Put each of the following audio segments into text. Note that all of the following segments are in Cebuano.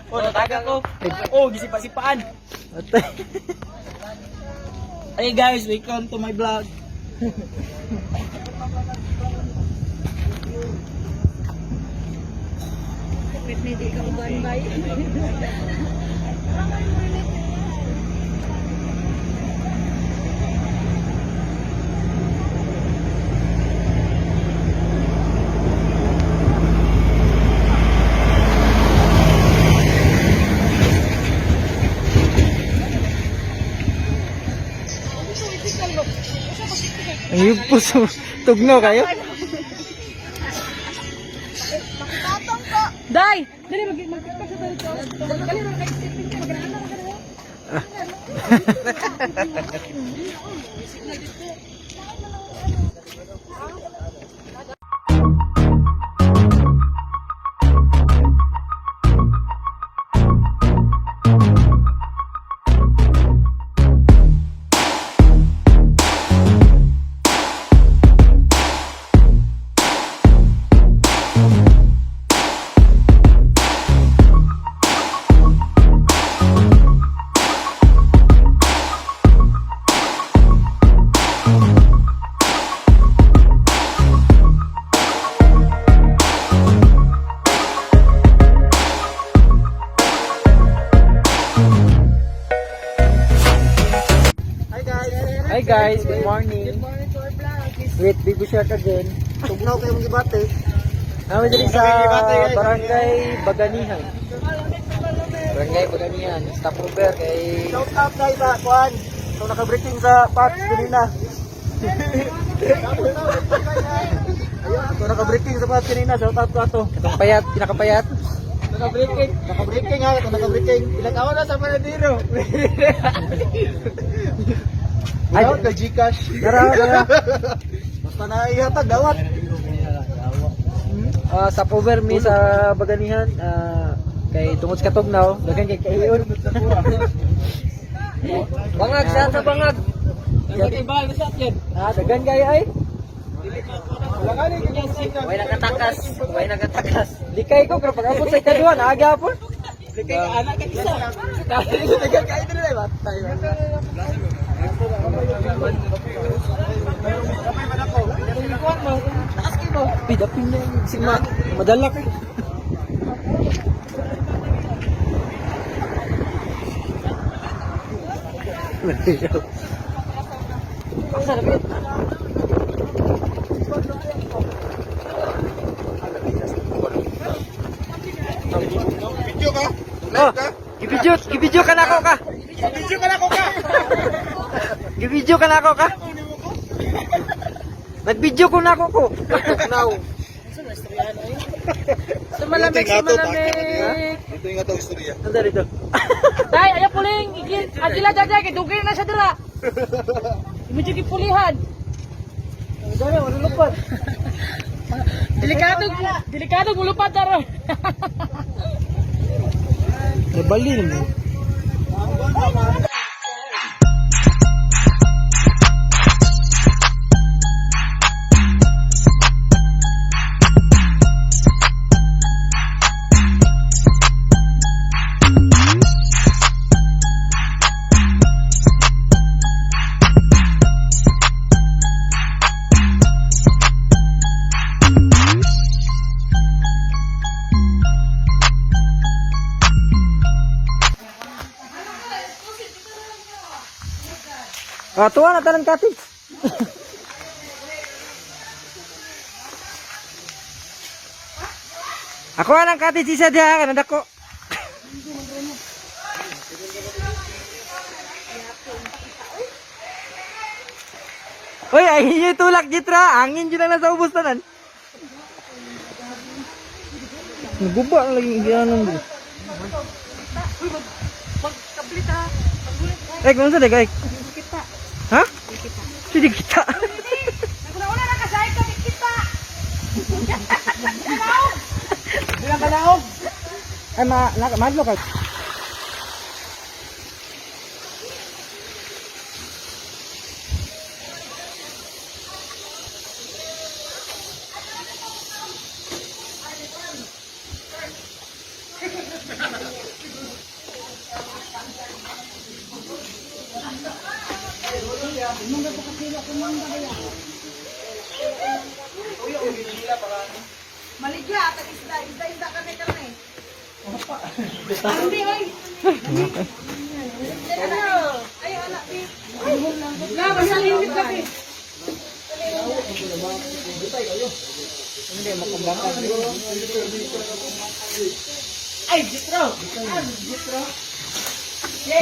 Oh, nataga ko. Oh, gisipa-sipaan. Atay. Hey guys, welcome to my vlog. Hindi ka uban bay. Ang hipos. Tugno kayo. Day! Dali, mag-tiktok sa dito. Dali, ra kay sipin ka, magana ka na. Hi guys. Hi guys, good morning. Good morning to our vlog. With Baby Shark again. Tugnaw kayo mong gibate. Namin dito sa Barangay Baganihan. Barangay Baganihan. Stopover kay Shout out guys sa kuan. So naka-breaking sa Pats kanina. So naka-breaking sa Pats kanina. Shout out ko ato. Katong payat, pinakapayat. Naka-breaking. Naka-breaking ha, ito naka-breaking. Ilang ako na sa Panadero. Ay, Ay, ka GCash. Tara, tara. Basta na ihatag dawat. Ah, stopover mi sa Baganihan. Kay tungod sa Katugnaw, daghan kay kaiyon. Bangag, sa sa bangag. Ah, daghan kay ay. Way nakatakas, way nakatakas. Likay ko pero pag abot sa ikaduha, naaga po. Likay ka anak ka isa. Dagan kayo dili ba? Tayo. Pidapin na yung sigma. Madala kay. Video ka? Oh, gibidyo, gibidyo ka na ako ka. Video ka na ko ka. Gibidyo ka na ako ka. Nagbidyo ko na ako ko. Now. Sumalamig, sumalamig. Dito yung atong istorya. Anda dito. Day, ayaw puling. Igil, agila dyan, kay dugay na siya dira. Medyo gipulihan. Wala, wala lupad. Delikado, delikado gulupad daro. Nabali naman. Ah, tuwa na tanan cottage. Ako ang cottage isa diha kanang dako. Oy, ay inyo tulak jitra, angin jud lang nasa ubos tanan. Naguba na lagi gianan dito. Eh, kung sa dagay? Kita. Ha? Sige kita. Naguna-una na kasay ka kita. Ay, ma, na, madlo ka. Maligya, tag isda, isda, isda kami kami. Hindi, oy. Ano? Ay, anak, bi. Na, basta limit ka, bi.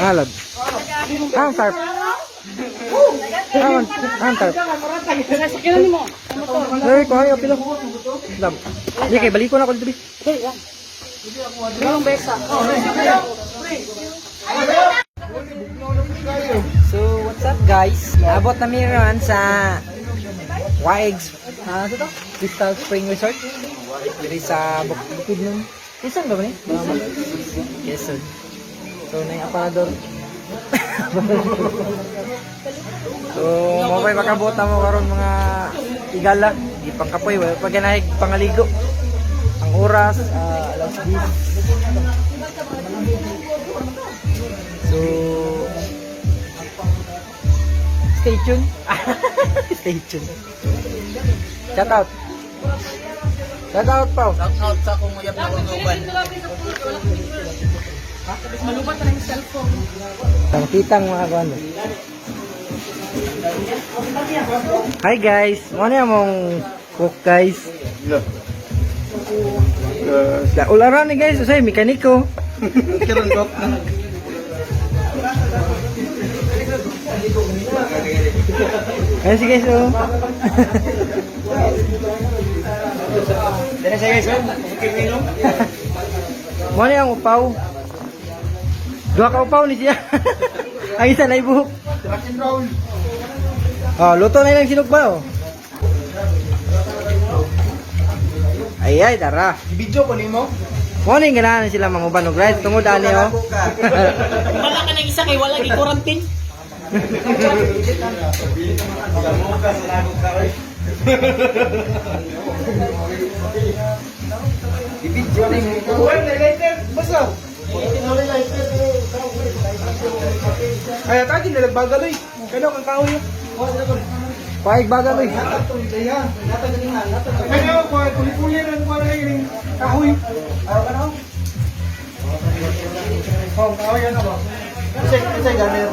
Alab. Ah, tarp. Ah, ah, tarp. Sakyanan mo. Ay, kuha yung pilo. Dam. Hindi, kay balik ko na ako dito, bi. Dalawang besa. So, what's up, guys? Naabot na ron sa Waegs, ah, ano to? Crystal Spring Resort. Diri sa Bukidnon. Quezon ba ba ni? Quezon. So, na yung aparador. So, mo pa'y makabot mo karon mga igala. Di pang kapoy, wala pa ganahig pangaligo. Ang oras, alas 10. So, stay tuned. Stay tuned. Shout out. Shout out, Pao. Shout out sa akong uyab na kong uban. Malubat na lang yung cellphone. Tang mga kuan. Hi guys, mo na mong cook, guys. La ularan ni guys, usay mekaniko. Karon dok. Ayun si guys oh. Dere sa guys, Mo na ang upaw. Duha ka upaw ni siya. Ang isa na ibuhok. Rock and roll. Oh, luto na ilang sinugba oh. Ay ay, tara. Video ko nimo. Mo na yung ganahan sila manguban og ride tungod ani oh. Wala ka ng isa kay wala gi quarantine. Kuan na lighter, basta. Kaya tagi na nagbagaloy. Kano kang kahoy. Paig baga boy. Kano ko kuli-kuli ran ko na yung kahoy. Oh, kahoy ano ba? Check, check ganit.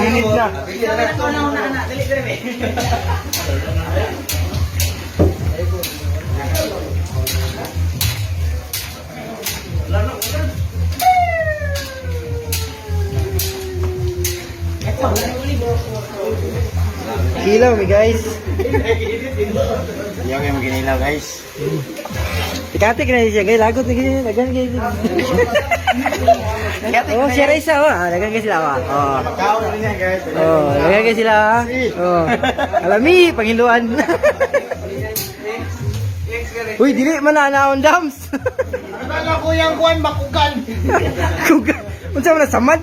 Init na. Kilaw mi guys. Yang yung ginilaw, guys. Tikati na siya guys, lagot ni guys, dagan guys. Oh, siya ra isa oh, ah, dagan guys sila ah. Oh. Kahoy niya, guys. Oh, dagan guys sila ah. Oh. Alami panghiluan. Uy, dili man na naon dams. Akala ko yung kuan makugan. Kuga. Unsa man na samad?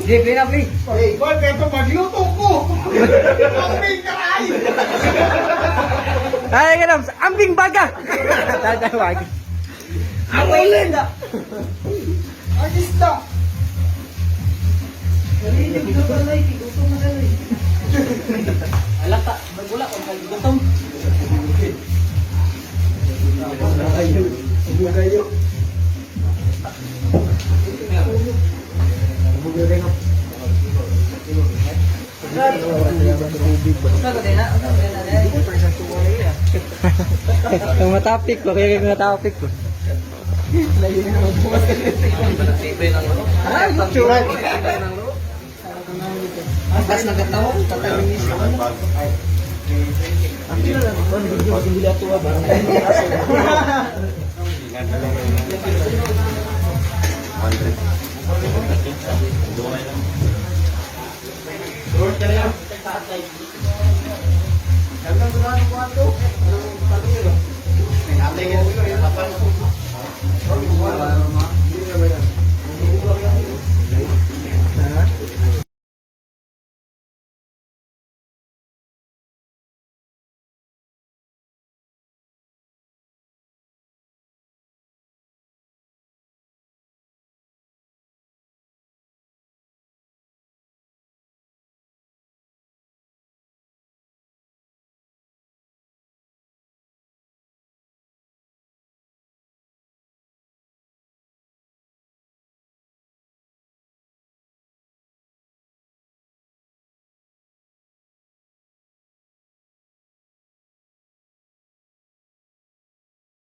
Di, play na, play. Hey, kuan pero magluto ko. Ang may karay. Ay, ganam, ambing baga. Tatawag. Ang ulit. Ang isda. Alata, magula ko kay gutom. Ang matapik ko, kaya kaya matapik ko.